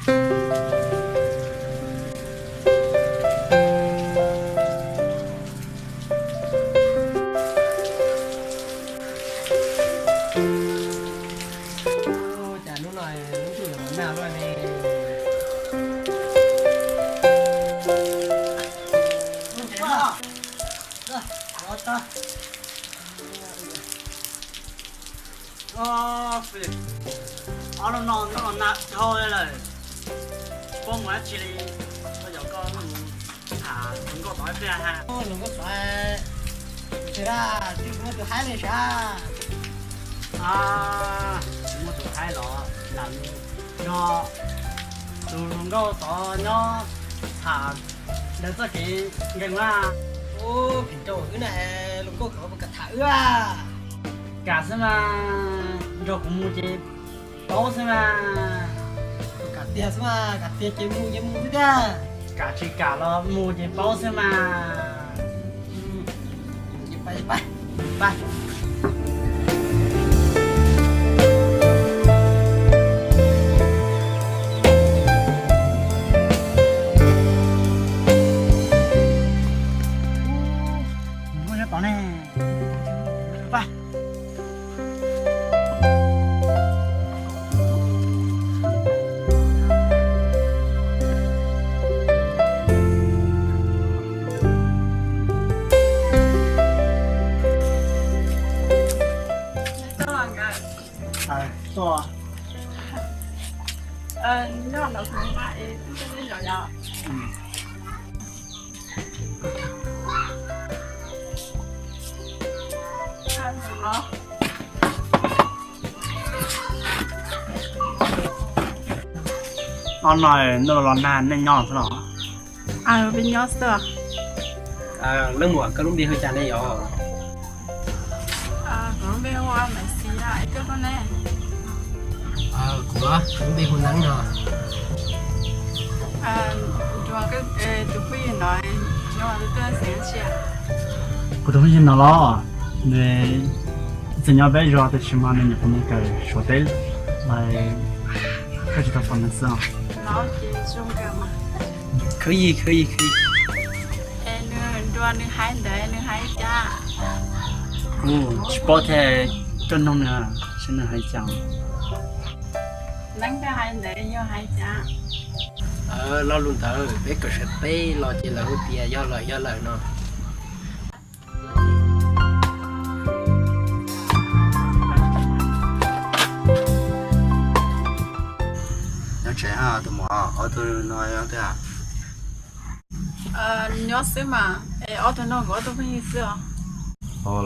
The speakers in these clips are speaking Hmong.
Cas hnub no lub ntuj yuav los nag luaj li. Ob hnub no ntuj los nag dhau li lawm, tsis paub mus dab tsi li. Koj yog koj mus tham hluas nkauj tod ib pliag ha. Hluas nkauj tod, tsis dab tsi, kuv muaj tus haib li sav. Kuv muaj tus haib los lam yog tus hluas nkauj tod nyob tham ntawm txoj kev nkees na. Ub, phim rau wb na, hluas nkauj kam puas kam tham wb a? Kam xwb mas, nrog kuv mus ces paub xwb mas. Kam tiag xwb mas, kam tiag ces mus ces mus xwb tiag. Kam tsis kam los mus ces paub xwb mas. Pab, pab. Nyob tod ne. Pab. Ob no ntuj los nag nej nyob xwb los? Peb nyob xwb. Leej muam, koj lub npe hu cas ne yom? Kuv lub npe hu Maiv Xis, koj ne? Kuv, kuv lub npe hu Neeb no. Tus phooj ywg no, kuv tus phooj ywg no los nws tseem nyob peb zos tiam sis mas nws nyuam qhuav mus kawm Suav teb los, koj tsis tau pom nws xwb. Khwv yig, khwv yig, khwv yig. Nws hais ntawd nws hais cas? Tsis paub thiab, koj nug nws seb nws hais cas. Neeb, koj hais ntawd yog hais cas? Lo lus ntawd peb kawm Suav teb los ces lawv hu tias yog lawm, yog lawm no. Nyob tsev, tus muam, ob tug no nyob twg? Nyob xwb mas, es ob tug no kuv ob tug phooj ywg xwb os.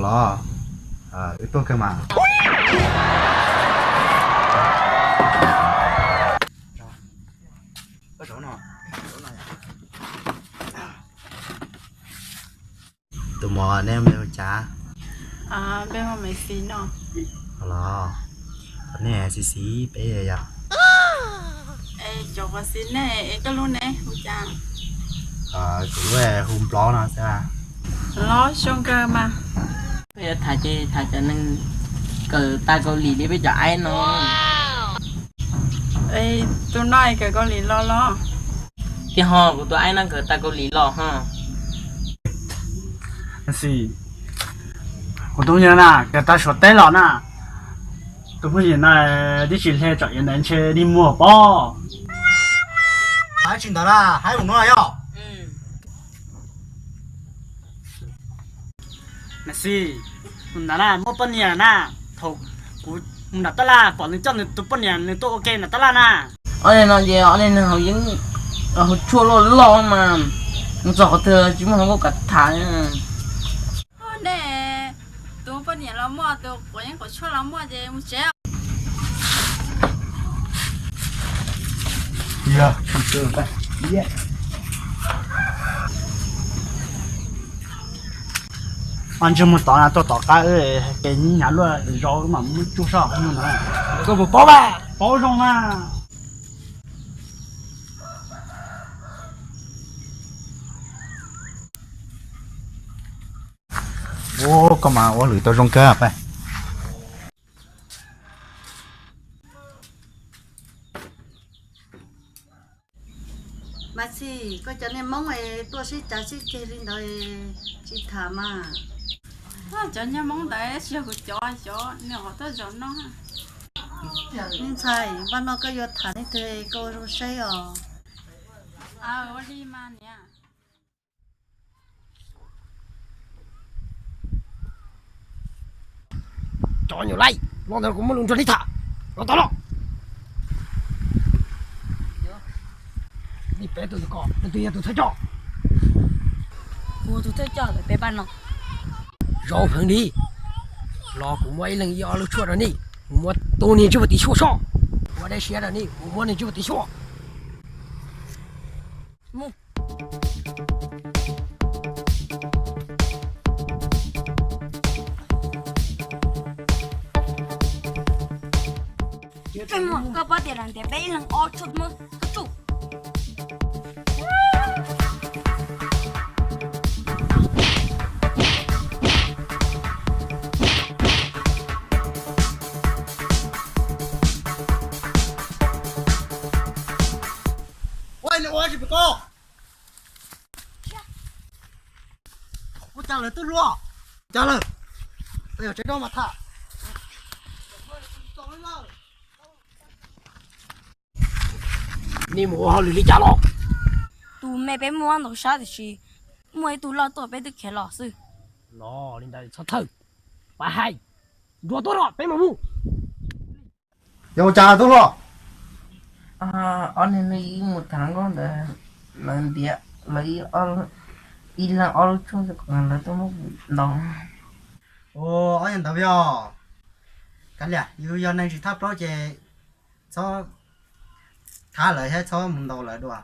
Los, wb tuaj kawg mas. Tus muam, nej npe hu cas? Npe hu Maiv Xis no. Los, nej xis xis peb yom. Cov xis nej, koj lub ne hu cas? Kuv lub hu Nplob no xwb. Los zoo kawg mas. Peb yuav tham ces tham cov neeg kawm tas Kaus Lim li peb cov aib no. Tus no kawm Kaus Lim los los? Tiag ho, kuv tus aib no kawm tas Kaus Lim los ho. Xis, kuv tus phooj ywg na kawm tas Suav teb los na. Tus phooj ywg na twb tsis hle tsom iav ntawd ntshe dig muag pob. Haib tsis ntawd na, haib mus no yog. Xis, tus ntawd na muaj poj niam na, thaum kuv mus nram tab laj pom nws coj nws tus poj niam nws tuaj ua ke nram tab laj na. Ob niag no ces ob niag neeg haus yeeb, haus tshuaj loj loj mas, nws txog qhov twg tsis muaj hluas nkauj kam tham. Nej, tus poj niam los muaj, tus quav yeeb quav tshuaj los muaj ces mus tsev. Ob ntsej muag tod na tuaj tom qab, kev hnyav luaj zov mam muab tsuj soj no na. Koj puas paub mas? Paub zoo na. Ua koj mas ua lwm tau zoo kawg pab. Mas txhij, koj cov niag Hmoob es tuaj sib cav sib ceg li ntawd tsis tham mas. Cov niag Hmoob ntawd tsis yog kuv cov, cov niag hov tuaj zaum no. Me ntxhais, npaj no koj yuav tham leej twg koj ua zoo saib os. Ua li mas niam. Cov nyuam laij, los ntawd kuv muaj lus nrog nej tham, los tau los. Nej peb tus, tus ko, tus twg yog tus thawj coj? Kuv tus thawj coj lawm peb pab no. Zoo heev li, los kuv muab ib leeg ib ob lub tshuaj rau nej, kuv muab tus niag ntsej muag tim xyuaj soj, kuv ua dej siab rau nej, kuv muab niag ntsej muag tim xyuaj. Koj pab tias las ntiav peb ib leeg ob tshuaj muab koj tsuj. Ua li ua tsis pom koj. Ua cas lawv twb luaj? Cas lawm? Yog tsev no mas tham. Nej mus ua hauj lwm li cas los? Tus me peb muab ntaus sab tiam sis muaj ib tug loj tuaj peb twb khiav los xwb. Los li ntawd txhob thawj, pab hais, nruab tuaj los peb mus mus. Yog ua cas tub hluas? Ob niag ib mus tham nkauj ntawd, lawv ntiav lawv ib leeg ob lub tshuaj, lawv tuaj muab kuv ntaus. Ob yog ntawd yog, kav liam, yus yog neeg tsis thab plaub ces txhob thab lawv thiab txhob mus ntaus lawv dua.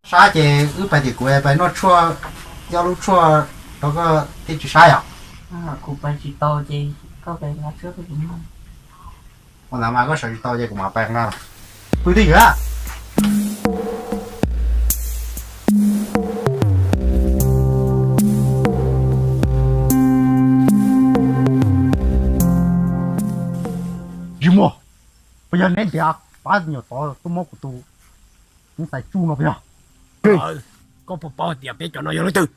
Sab ces wb pais tim kuv pais noj tshuaj, ib ob lub tshuaj rau koj thiaj tsis sab yom. Kuv pais tsis tau ces koj pais nqa tshuaj rau kuv noj. Ua ntawd mas koj sawv tsis tau ces kuv mam pais nqa. Pw twj ywm. Yus muag, puas yog neb ntiav pab nyuam tod tuaj muab kuv tus me ntxhais tsuj no puas yog? Koj puas paub hais tias peb cov no yog leej twg?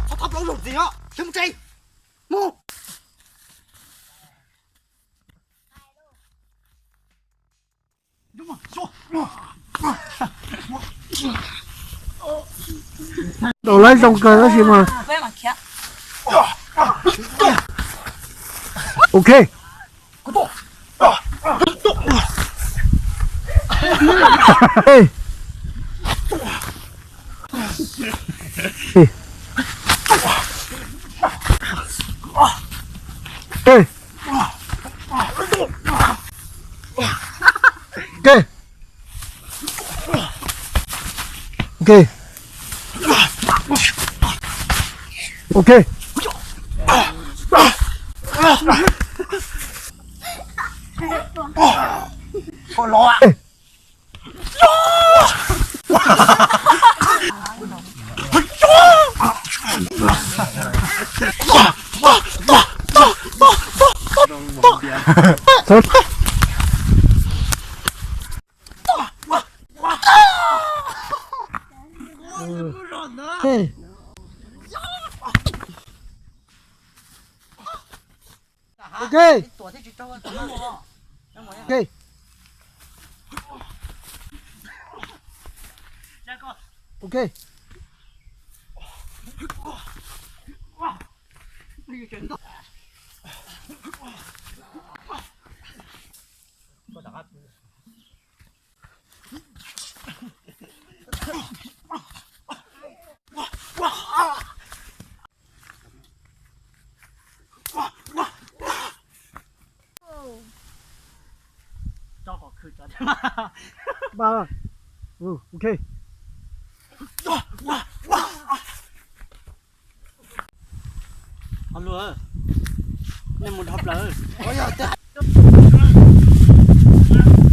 Txhob thab plaub zaug ntxiv os, khiav mus tsev. Mus. Tau lawv zoo kawg tab sis mas. Ok. Ok. Ok. Ok. Koj los. Ok. Ok. Ok. Ba. Ừ, ok. Ho luag, nej mus dhau plaws.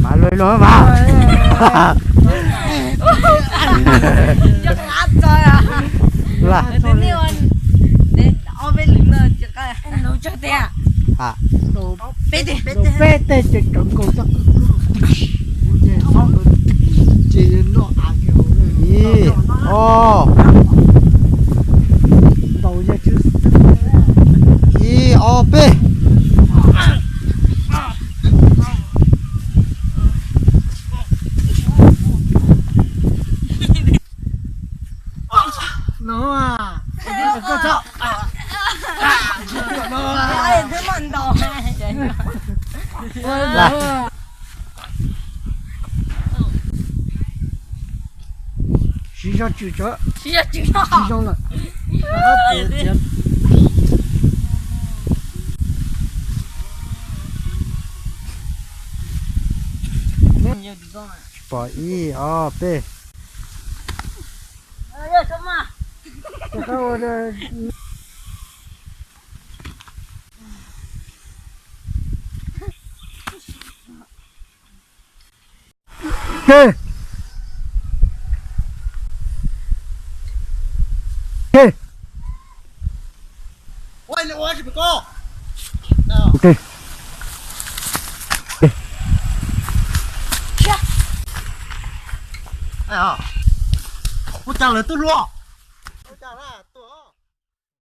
Mas luag luag mas. Peb teg ces tseem nkaus txoj. Ib, ob, ib, ob, peb. Siv zog tswm tsawv, siv zog lawm. Pom ib, ob, peb. Ke, ke. Ok. Ua cas lawv twb luaj.